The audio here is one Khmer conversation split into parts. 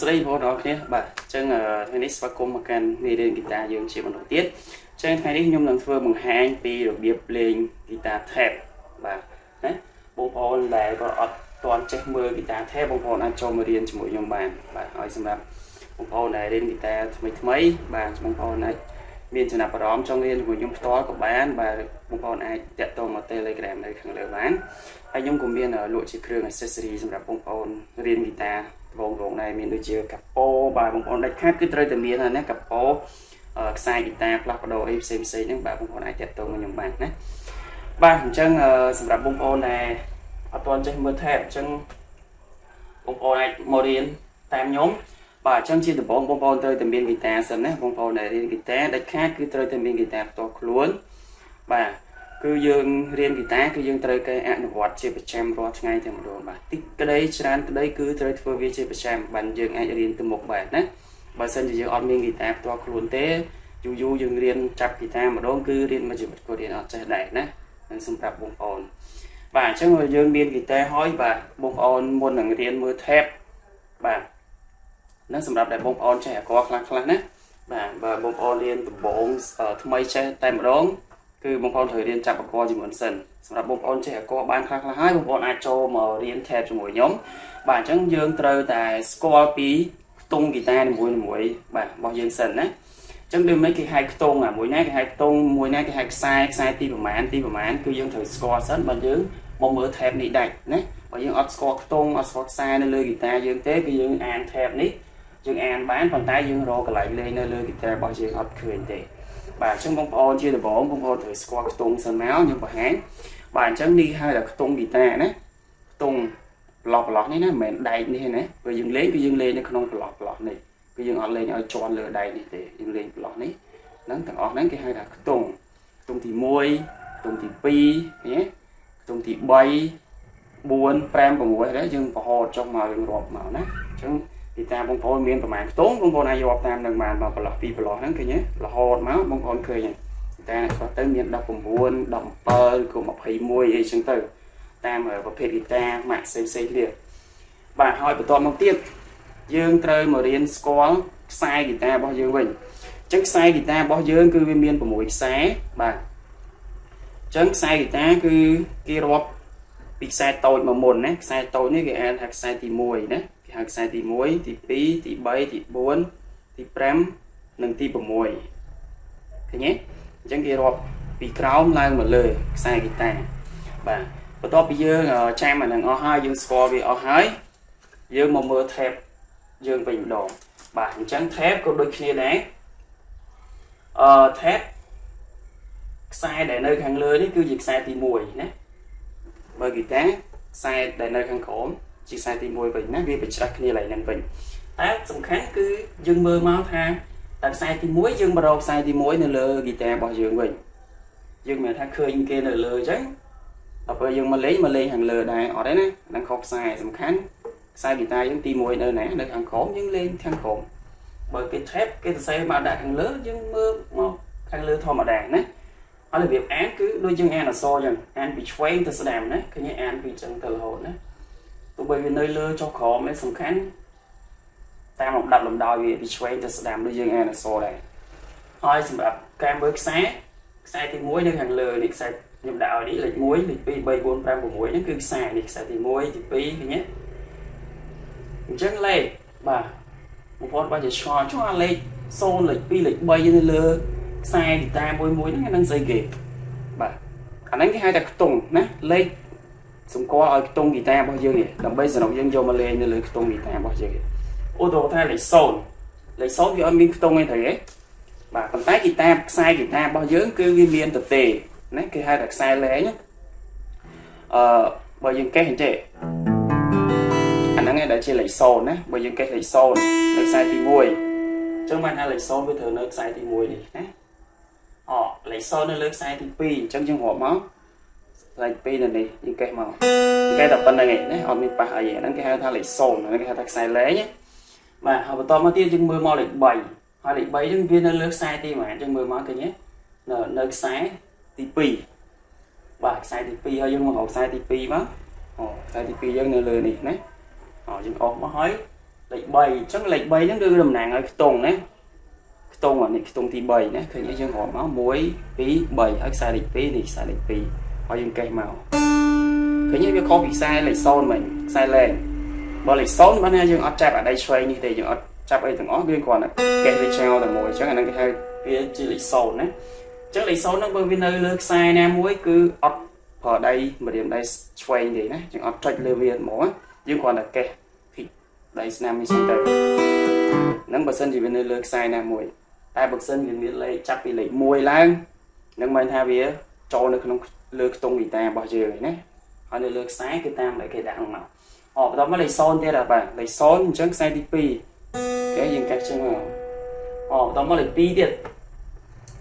ស្តីបងប្អូនទាំងអស់គ្នាបាទអញ្ចឹងថ្ងៃនេះស្វាគមន៍មកកាន់មេរៀនហ្គីតាយើងជាបន្តទៀតអញ្ចឹងថ្ងៃនេះខ្ញុំនឹងធ្វើបង្ហាញពីរបៀបលេងហ្គីតា tab បាទណាបងប្អូនដែលក៏អត់ទាន់ចេះមើលហ្គីតា tab បងប្អូនអាចចូលមករៀនជាមួយខ្ញុំបានបាទហើយសម្រាប់បងប្អូនដែលរៀនហ្គីតាថ្មីថ្មីបាទបងប្អូនអាចមានចំណាប់អារម្មណ៍ចង់រៀនជាមួយខ្ញុំផ្ទាល់ក៏បានបាទបងប្អូនអាចតាក់ទងមក Telegram នៅខាងលើបានហើយខ្ញុំក៏មានលក់ជាគ្រឿង accessory សម្រាប់បងប្អូនរៀនហ្គីតា បងប្អូនដែរមានដូចជាកាប៉ូបាទបងប្អូនដាច់ខាតគឺត្រូវតែមានហើយណាកាប៉ូខ្សែហ្គីតាផ្លាស់ប្ដូរអីផ្សេងផ្សេងហ្នឹងបាទបងប្អូនអាចតាក់ទងមកខ្ញុំបានណាបាទអញ្ចឹងសម្រាប់បងប្អូនដែលអត់ទាន់ចេះមើល tab អញ្ចឹងបងប្អូនអាចមករៀនតាមខ្ញុំបាទអញ្ចឹងជាដំបូងបងប្អូនត្រូវតែមានហ្គីតាសិនណាបងប្អូនដែលរៀនហ្គីតាដាច់ខាតគឺត្រូវតែមានហ្គីតាផ្ទាល់ខ្លួនបាទគឺយើងរៀនហ្គីតាគឺយើងត្រូវតែអនុវត្តជាប្រចាំរាល់ថ្ងៃតែម្ដងបាទតិចក្តីច្រើនក្តីគឺត្រូវធ្វើវាជាប្រចាំបានយើងអាចរៀនទៅមុខបានណាបើសិនជាយើងអត់មានហ្គីតាផ្ទាល់ខ្លួនទេយូរយូរយើងរៀនចាប់ហ្គីតាម្ដងគឺរៀនមួយជីវិតក៏រៀនអត់ចេះដែរណានឹងសម្រាប់បងប្អូនបាទអញ្ចឹងយើងមានហ្គីតាហើយបាទបងប្អូនមុននឹងរៀនមើល tab បាទនឹងសម្រាប់ដែលបងប្អូនចេះអាករខ្លះខ្លះណាបាទបើបងប្អូនរៀនដំបូងថ្មីចេះតែម្ដងគឺបងប្អូនត្រូវរៀនចាប់អាករជាមុនសិនសម្រាប់បងប្អូនចេះអាករបានខ្លះខ្លះហើយបងប្អូនអាចចូលមករៀន tab ជាមួយខ្ញុំបាទអញ្ចឹងយើងត្រូវតែស្គាល់ពីខ្ទង់ហ្គីតានីមួយៗបាទរបស់យើងសិនណាអញ្ចឹងដូចមិនគេហៅខ្ទង់អាមួយណាគេហៅខ្ទង់មួយណាគេហៅខ្សែខ្សែទីប្រមាណទីប្រមាណគឺយើងត្រូវស្គាល់សិនបើយើងមកមើល tab នេះដាច់ណាបើយើងអត់ស្គាល់ខ្ទង់អត់ស្គាល់ខ្សែនៅលើហ្គីតាយើងទេគឺយើងអាន tab នេះយើងអានបានប៉ុន្តែយើងរកកន្លែងលេងនៅលើហ្គីតារបស់យើងអត់ឃើញទេបាទអញ្ចឹងបងប្អូនជាដំបូងបងប្អូនត្រូវស្គាល់ខ្ទង់សិនមកខ្ញុំបង្ហាញបាទអញ្ចឹងនេះហៅថាខ្ទង់ហ្គីតាណាខ្ទង់ ប្លោះប្លោះនេះណាមិនមែនដែកនេះទេណាពេលយើងលេងគឺយើងលេងនៅក្នុងប្លោះប្លោះនេះគឺយើងអត់លេងឲ្យជាន់លើដែកនេះទេយើងលេងប្លោះនេះហ្នឹងទាំងអស់ហ្នឹងគេហៅថាខ្ទង់ខ្ទង់ទី1ខ្ទង់ទី2ឃើញទេខ្ទង់ទី3 4 5 6ដែរយើងប្រហោចុះមកយើងរាប់មកណាអញ្ចឹងពីតាមបងប្អូនមានប្រហែលខ្ទង់បងប្អូនអាចរាប់តាមនឹងបានមកប្រឡោះពីរប្រឡោះហ្នឹងឃើញទេរហូតមកបងប្អូនឃើញហើយតែខ្លះទៅមាន19 17ឬក៏21អីចឹងទៅតាមប្រភេទហ្គីតាម៉ាក់ផ្សេងផ្សេងគ្នាបាទហើយបន្ទាប់មកទៀតយើងត្រូវមករៀនស្គាល់ខ្សែហ្គីតារបស់យើងវិញអញ្ចឹងខ្សែហ្គីតារបស់យើងគឺវាមាន6ខ្សែបាទអញ្ចឹងខ្សែហ្គីតាគឺគេរាប់ពីខ្សែតូចមកមុនណាខ្សែតូចនេះគេអានថាខ្សែទី1ណាគេហៅខ្សែទី1ទី2ទី3ទី4ទី5និងទី6ឃើញទេអញ្ចឹងគេរាប់ពីក្រោមឡើងមកលើខ្សែហ្គីតាបាទបន្ទាប់ពីយើងចាំអានឹងអស់ហើយយើងស្គាល់វាអស់ហើយយើងមកមើល tab យើងវិញម្ដងបាទអញ្ចឹង tab ក៏ដូចគ្នាដែរអឺ tab ខ្សែដែលនៅខាងលើនេះគឺជាខ្សែទី1ណាបើហ្គីតាខ្សែដែលនៅខាងក្រោមជាខ្សែទី1វិញណាវាប្រច្រាស់គ្នាឡើងហ្នឹងវិញតែសំខាន់គឺយើងមើលមកថាតែខ្សែទី1យើងមករកខ្សែទី1នៅលើហ្គីតារបស់យើងវិញយើងមិនថាឃើញគេនៅលើអញ្ចឹងដល់ពេលយើងមកលេងមកលេងខាងលើដែរអត់ទេណាហ្នឹងខុសខ្សែសំខាន់ខ្សែហ្គីតាយើងទី1នៅណានៅខាងក្រោមយើងលេងខាងក្រោមបើគេ tab គេសរសេរមកដាក់ខាងលើយើងមើលមកខាងលើធម្មតាណាហើយរបៀបអានគឺដូចយើងអានអក្សរអញ្ចឹងអានពីឆ្វេងទៅស្ដាំណាឃើញអានពីអញ្ចឹងទៅរហូតណាទោះបីវានៅលើចុះក្រោមឯងសំខាន់តាមលំដាប់លំដោយវាពីឆ្វេងទៅស្ដាំដូចយើងអានអក្សរដែរហើយសម្រាប់ការមើលខ្សែខ្សែទី1នៅខាងលើនេះខ្សែខ្ញុំដាក់ឲ្យនេះលេខ1លេខ2 3 4 5 6ហ្នឹងគឺខ្សែនេះខ្សែទី1ទី2ឃើញទេ អញ្ចឹងលេខបាទបងប្អូនបើជាឆ្ងល់ចុះអាលេខ0លេខ2លេខ3នៅលើខ្សែហ្គីតាមួយមួយហ្នឹងអាហ្នឹងស្អីគេបាទអាហ្នឹងគេហៅថាខ្ទង់ណាលេខសម្គាល់ឲ្យខ្ទង់ហ្គីតារបស់យើងនេះដើម្បីសនុកយើងយកមកលេងនៅលើខ្ទង់ហ្គីតារបស់យើងឧទាហរណ៍ថាលេខ0លេខ0វាអត់មានខ្ទង់ទេត្រូវទេបាទប៉ុន្តែហ្គីតាខ្សែហ្គីតារបស់យើងគឺវាមានទទេណាគេហៅថាខ្សែលែងអឺបើយើងកេះអញ្ចេះអាហ្នឹងឯងដែលជាលេខ0ណាបើយើងកេះលេខ0នៅខ្សែទី1អញ្ចឹងបានថាលេខ0វាត្រូវនៅខ្សែទី1នេះណាអលេខ0នៅលើខ្សែទី2អញ្ចឹងយើងរាប់មកលេខ2នៅនេះយើងកេះមកកេះតែប៉ុណ្្នឹងឯងណាអត់មានប៉ះអីទេហ្នឹងគេហៅថាលេខ0ហ្នឹងគេហៅថាខ្សែលែងណាបាទហើយបន្តមកទៀតយើងមើលមកលេខ3ហើយលេខ3ហ្នឹងវានៅលើខ្សែទីប៉ុន្មានយើងមើលមកឃើញទេនៅខ្សែទី2បាទខ្សែទី2ហើយយើងមករកខ្សែទី2មកអូខ្សែទី2យើងនៅលើនេះណាអូយើងអស់មកហើយ លេខ3អញ្ចឹងលេខ3ហ្នឹងគឺតំណាងឲ្យខ្ទង់ណាខ្ទង់អានេះខ្ទង់ទី3ណាឃើញទេយើងរាប់មក1 2 3ហើយខ្សែលេខ2នេះខ្សែលេខ2ហើយយើងកេះមកឃើញទេវាខុសពីខ្សែលេខ0មិញខ្សែលែងបើលេខ0បានថាយើងអត់ចាប់អាដៃឆ្វេងនេះទេយើងអត់ចាប់អីទាំងអស់យើងគ្រាន់តែកេះវាចោលតែមួយអញ្ចឹងអាហ្នឹងគេហៅវាជាលេខ0ណាអញ្ចឹងលេខ0ហ្នឹងបើវានៅលើខ្សែណាមួយគឺអត់ប្រើដៃម្រាមដៃឆ្វេងទេណាយើងអត់ចុចលើវាហ្មងយើងគ្រាន់តែកេះ pick ដៃស្នាមនេះចឹងទៅហ្នឹងបើសិនជាវានៅលើខ្សែណាមួយតែបើសិនវាមានលេខចាប់ពីលេខ1ឡើងហ្នឹងមានថាវាចូលនៅក្នុងលើខ្ទង់ហ្គីតារបស់យើងឯណាហើយនៅលើខ្សែគឺតាមដែលគេដាក់មកអូបន្ទាប់មកលេខ0ទៀតបាទលេខ0អញ្ចឹងខ្សែទី2គេយើងកេះចឹងមកអូបន្ទាប់មកលេខ2ទៀត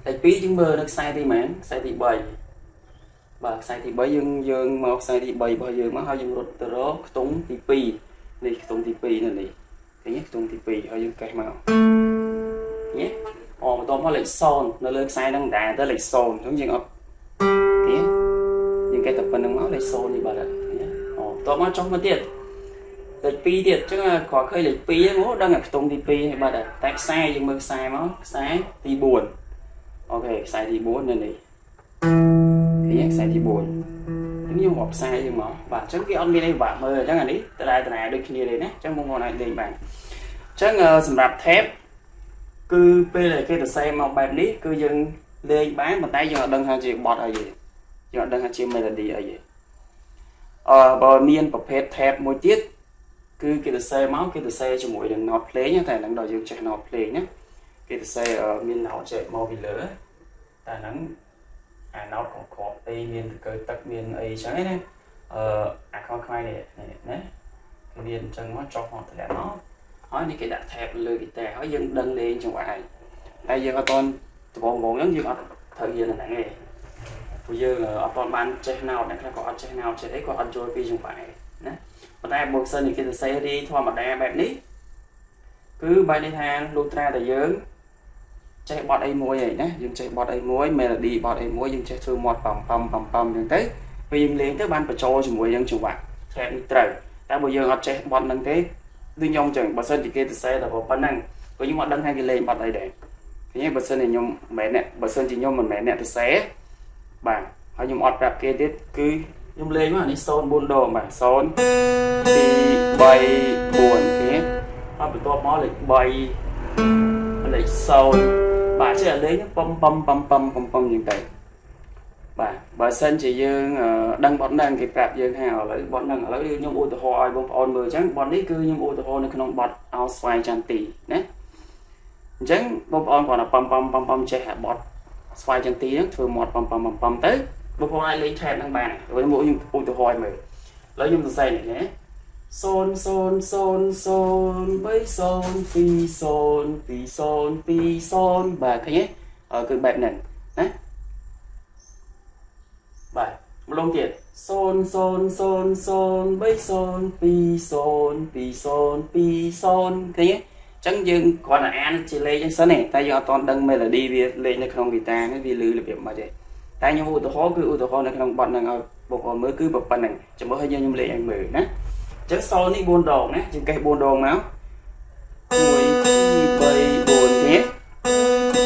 លេខ2យើងមើលនៅខ្សែទីម៉ានខ្សែទី3បាទខ្សែទី3យើងយើងមកខ្សែទី3របស់យើងមកហើយយើងរត់ទៅរកខ្ទង់ទី2នេះខ្ទង់ទី2នៅនេះឃើញទេខ្ទង់ទី2ហើយយើងកេះមកឃើញទេអូបន្ទាប់មកលេខ0នៅលើខ្សែហ្នឹងដែរទៅលេខ0អញ្ចឹងយើងអត់ឃើញទេយើងកេះតែប៉ុណ្្នឹងមកលេខ0នេះបាទឃើញទេអូបន្ទាប់មកចុះមកទៀតលេខ2ទៀតអញ្ចឹងគ្រាន់ឃើញលេខ2ហ្នឹងអូដឹងតែខ្ទង់ទី2ហើយបាទតែខ្សែយើងមើលខ្សែមកខ្សែទី4OK ខ្សែទី4នៅនេះឃើញទេខ្សែទី4ខ្ញុំរាប់ខ្សែយើងមកបាទអញ្ចឹងវាអត់មានអីពិបាកមើលអញ្ចឹងអានេះដដែលដដែលដូចគ្នាទេណាអញ្ចឹងបងប្អូនអាចលេងបានអញ្ចឹងសម្រាប់ tab គឺពេលដែលគេសរសេរមកបែបនេះគឺយើងលេងបានប៉ុន្តែយើងអត់ដឹងថាជាបទអីទេយើងអត់ដឹងថាជា melody អីទេអឺបើមានប្រភេទ tab មួយទៀតគឺគេសរសេរមកគេសរសេរជាមួយនឹង note ភ្លេងតែហ្នឹងដល់យើងចេះ note ភ្លេងណាគេសរសេរមាន note ចេះមកពីលើតែហ្នឹងអា note ក្របៗអីមានតកើទឹកមានអីចឹងណាអឺអាខខ្មៅនេះនេះណាគេមានអញ្ចឹងមកចុះមកតម្លាក់មកហើយនេះគេដាក់ tab លើហ្គីតាហើយយើងដឹងលេងចង្វាក់ហើយតែយើងអត់តន់ដំបូងៗហ្នឹងយើងអត់ត្រូវរៀនអាហ្នឹងទេព្រោះយើងអត់តន់បានចេះ note អ្នកខ្លះក៏អត់ចេះ note ចេះអីក៏អត់យល់ពីចង្វាក់ឯណាប៉ុន្តែបើសិនជាគេសរសេររីធម្មតាបែបនេះគឺបែបនេះថាលុះត្រាតែយើងចេះបទអីមួយអីណាយើងចេះបទអីមួយ melody បទអីមួយយើងចេះធ្វើមាត់ប៉ំប៉ំប៉ំប៉ំអញ្ចឹងទៅពេលយើងលេងទៅបានបញ្ចូលជាមួយនឹងចង្វាក់ tab នេះត្រូវតែបើយើងអត់ចេះបទហ្នឹងទេដូចខ្ញុំអញ្ចឹងបើសិនជាគេសរសេរតែប៉ុណ្្នឹងក៏ខ្ញុំអត់ដឹងថាគេលេងបទអីដែរឃើញទេបើសិនជាខ្ញុំមិនមែនអ្នកបើសិនជាខ្ញុំមិនមែនអ្នកសរសេរបាទហើយខ្ញុំអត់ប្រាប់គេទៀតគឺខ្ញុំលេងមកនេះ0 4ដងបាទ0 2 3 4គេហើយបន្ទាប់មកលេខ3លេខ0បាទចេះលេងបំបំបំបំបំបំយ៉ាងទៅបាទបើសិនជាយើងដឹងបទហ្នឹងគេប្រាប់យើងថាឥឡូវបទហ្នឹងឥឡូវខ្ញុំឧទាហរណ៍ឲ្យបងប្អូនមើលអញ្ចឹងបទនេះគឺខ្ញុំឧទាហរណ៍នៅក្នុងបទអោស្វាយចន្ទទីណាអញ្ចឹងបងប្អូនគ្រាន់តែបំបំបំបំចេះអាបទស្វាយចន្ទទីហ្នឹងធ្វើមាត់បំបំបំបំទៅបងប្អូនអាចលេង tab ហ្នឹងបានព្រោះខ្ញុំឧទាហរណ៍ឲ្យមើលឥឡូវខ្ញុំសរសេរនេះណា0 0 0 0 3 0 2 0 2 0 2 0បាទឃើញទេគឺបែបហ្នឹងណាបាទម្លងទៀត0 0 0 0 3 0 2 0 2 0 2 0ឃើញទេចឹងយើងគ្រាន់តែអានជាលេខចឹងសិនទេតែយើងអត់ទាន់ដឹង melody វាលេងនៅក្នុងហ្គីតានេះវាលឺរបៀបម៉េចទេតែខ្ញុំឧទាហរណ៍គឺឧទាហរណ៍នៅក្នុងបទហ្នឹងឲ្យបងប្អូនមើលគឺប៉ុណ្្នឹងចាំមើលឲ្យយើងខ្ញុំលេងឲ្យមើលណាអញ្ចឹងសូនេះ4ដងណាយើងកេះ4ដងមក1 2 3 4ទៀត3 4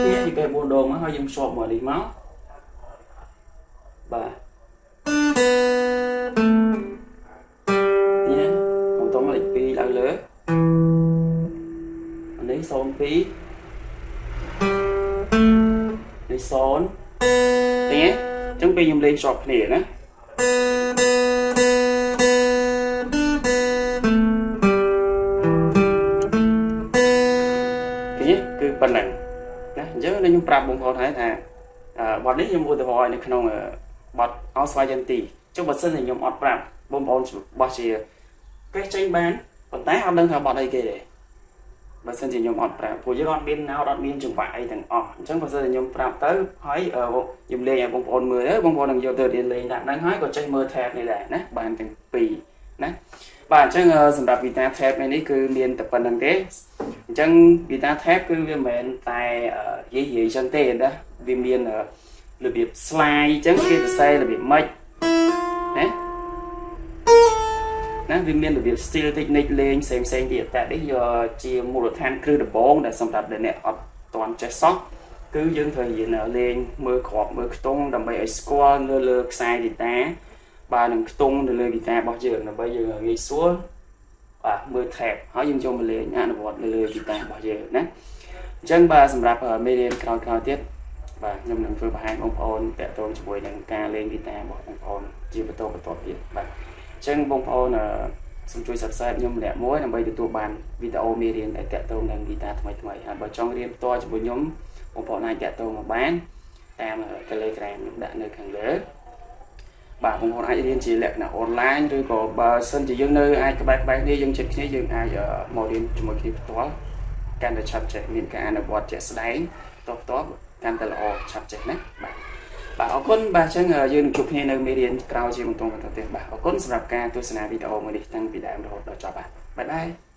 ទៀតយើងកេះ4ដងមកហើយយើងភ្ជាប់មកនេះមកបាទនេះបន្តមកលេខ2ឡើងលើអានេះ02នេះ0ឃើញទេអញ្ចឹងពេលខ្ញុំលេងភ្ជាប់គ្នាណាឃើញទេគឺប៉ុណ្ណឹងណាអញ្ចឹងខ្ញុំប្រាប់បងប្អូនហើយថាបទនេះខ្ញុំឧទាហរណ៍ឲ្យនៅក្នុងបទអោស្វាយចន្ទីចុះបើសិនជាខ្ញុំអត់ប្រាប់បងប្អូនបោះជាកេះចេញបានប៉ុន្តែអត់ដឹងថាបទអីគេទេបើសិនជាខ្ញុំអត់ប្រាប់ព្រោះយើងអត់មានណោតអត់មានចង្វាក់អីទាំងអស់អញ្ចឹងបើសិនជាខ្ញុំប្រាប់ទៅហើយខ្ញុំលេងឲ្យបងប្អូនមើលទៅបងប្អូននឹងយកទៅរៀនលេងដាក់ហ្នឹងហើយក៏ចេះមើល tab នេះដែរណាបានទាំងពីរណាបាទអញ្ចឹងសម្រាប់ guitar tab នេះគឺមានតែប៉ុណ្្នឹងទេអញ្ចឹង guitar tab គឺវាមិនមែនតែនិយាយនិយាយអញ្ចឹងទេណាវាមានរបៀប slide អញ្ចឹងគេសរសេររបៀបម៉េចណា ណាវាមានរបៀប style technique លេងផ្សេងផ្សេងទៀតតែនេះយកជាមូលដ្ឋានគ្រឹះដំបូងដែលសម្រាប់អ្នកអត់ទាន់ចេះសោះគឺយើងត្រូវរៀនលេងមើលគ្រាប់មើលខ្ទង់ដើម្បីឲ្យស្គាល់នៅលើខ្សែហ្គីតាបាទនឹងខ្ទង់នៅលើហ្គីតារបស់យើងដើម្បីយើងងាយស្រួលបាទមើល tab ហើយយើងចូលមកលេងអនុវត្តនៅលើហ្គីតារបស់យើងណាអញ្ចឹងបាទសម្រាប់មេរៀនក្រោយៗទៀតបាទខ្ញុំនឹងធ្វើបង្ហាញបងប្អូនតាក់ទងជាមួយនឹងការលេងហ្គីតារបស់បងប្អូនជាបន្តបន្ទាប់ទៀតបាទអញ្ចឹងបងប្អូនសូមជួយ Subscribe ខ្ញុំម្នាក់មួយដើម្បីទទួលបានវីដេអូមេរៀនដែលតាក់ទងនឹងហ្គីតាថ្មីថ្មីហើយបើចង់រៀនផ្ទាល់ជាមួយខ្ញុំបងប្អូនអាចតាក់ទងមកបានតាម Telegram ខ្ញុំដាក់នៅខាងលើបាទបងប្អូនអាចរៀនជាលក្ខណៈអនឡាញឬក៏បើសិនជាយើងនៅអាចក្បែរក្បែរគ្នាយើងជិតគ្នាយើងអាចមករៀនជាមួយគ្នាផ្ទាល់កាន់តែឆាប់ចេះមានការអនុវត្តជាក់ស្ដែងផ្ទាល់ផ្ទាល់កាន់តែល្អឆាប់ចេះណាបាទបាទអរគុណបាទអញ្ចឹងយើងនឹងជួបគ្នានៅមេរៀនក្រោយជាបន្តបន្តទៀតបាទអរគុណសម្រាប់ការទស្សនាវីដេអូមួយនេះតាំងពីដើមរហូតដល់ចប់បាទ bye bye.